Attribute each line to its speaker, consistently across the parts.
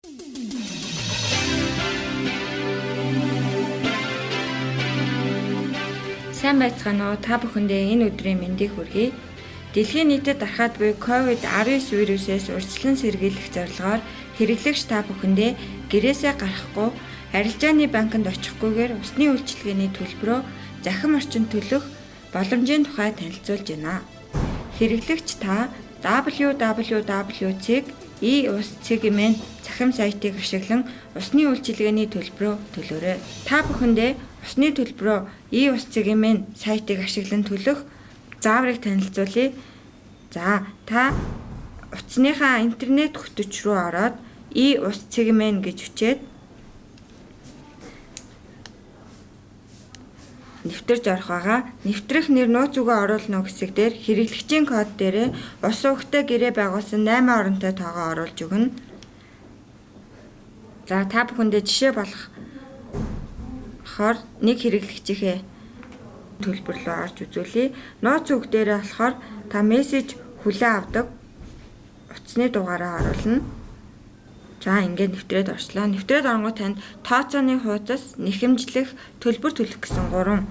Speaker 1: Сайн байцгаана уу? Та бүхэндээ энэ өдрийн мэндийг хүргэе. Дэлхийн нийтэд дарахад буй COVID-19 вирусээс урьдчилан сэргийлэх зорилгоор хэрэглэгч та бүхэндээ гэрээсээ гарахгүй, арилжааны банкнд очихгүйгээр усны үйлчилгээний төлбөрөө захим орчинд төлөх боломжийн тухай танилцуулж байна. Хэрэглэгч та www.e-us.mn цахим сайтыг ашиглан усны үйлчилгээний төлбөрөө төлөөрэй. Та бүхэндээ усны төлбөрөө e-us.mn сайтыг ашиглан төлөх зааврыг танилцуулъя. За, та утасныхаа интернет хөтөч рүү ороод e-us.mn гэж бичээд нэвтэрж орох байгаа. Нэвтрэх нэр нууц үгээ оруулна уу хэсэг дээр хэрэглэгчийн код дээрээ ус уухтай гэрээ байгуулсан 8 оронтой тоогоо оруулж өгнө. За, та бүхэндээ жишээ болохоор нэг хэрэглэгчийнхээ төлбөр рүү орж үзүүлье. Нууц үг дээрээ болохоор та мессеж хүлээн авдаг утасны дугаараа оруулна. За, ингээд нэвтрээд орчлоо. Нэвтрээд оронгууд танд тооцооны хуудас, нэхэмжлэх, төлбөр төлөх гэсэн гурван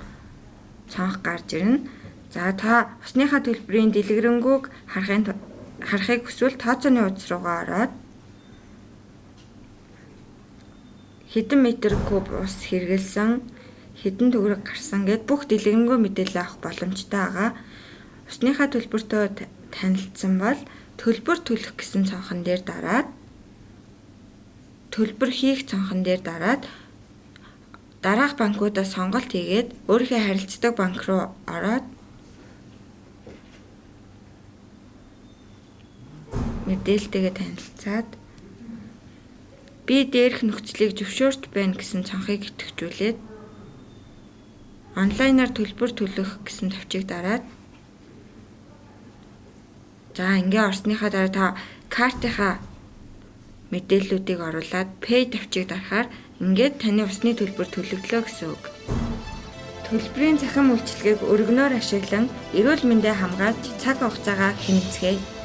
Speaker 1: цонх гарч ирнэ. За, та усныхаа төлбөрийн дэлгэрэнгүйг харахыг хүсвэл тооцооны хуудас руугаа ороод хэдэн метр куб ус хэрэглэсэн, хэдэн төгрөг гарсан гэд бүх дэлгэрэнгүй мэдээлэл авах боломжтой байгаа. Усныхаа төлбөртөө танилцсан бол төлбөр төлөх гэсэн цонхон дээр дараад төлбөр хийх цонхон дээр дараад дараах банкудаа сонголт хийгээд өөрийнхөө харилцдаг банк руу ороод мэдээлэлтэйгээ танилцаад би дээрх нөхцөлийг зөвшөөрч байна гэсэн цонхыг идэвхжүүлээд онлайнаар төлбөр төлөх гэсэн товчийг дараад за, ингээ орсныхаа дараа та картынхаа мэдээллүүдийг оруулаад Pay товчийг дарахаар ингээд таны усны төлбөр төлөгдлөө гэсэн үг. Төлбөрийн цахим үйлчилгээг өргөнөөр ашиглан эрүүл мэндээ хамгаалж цаг хугацаагаа хэмнэцгээе.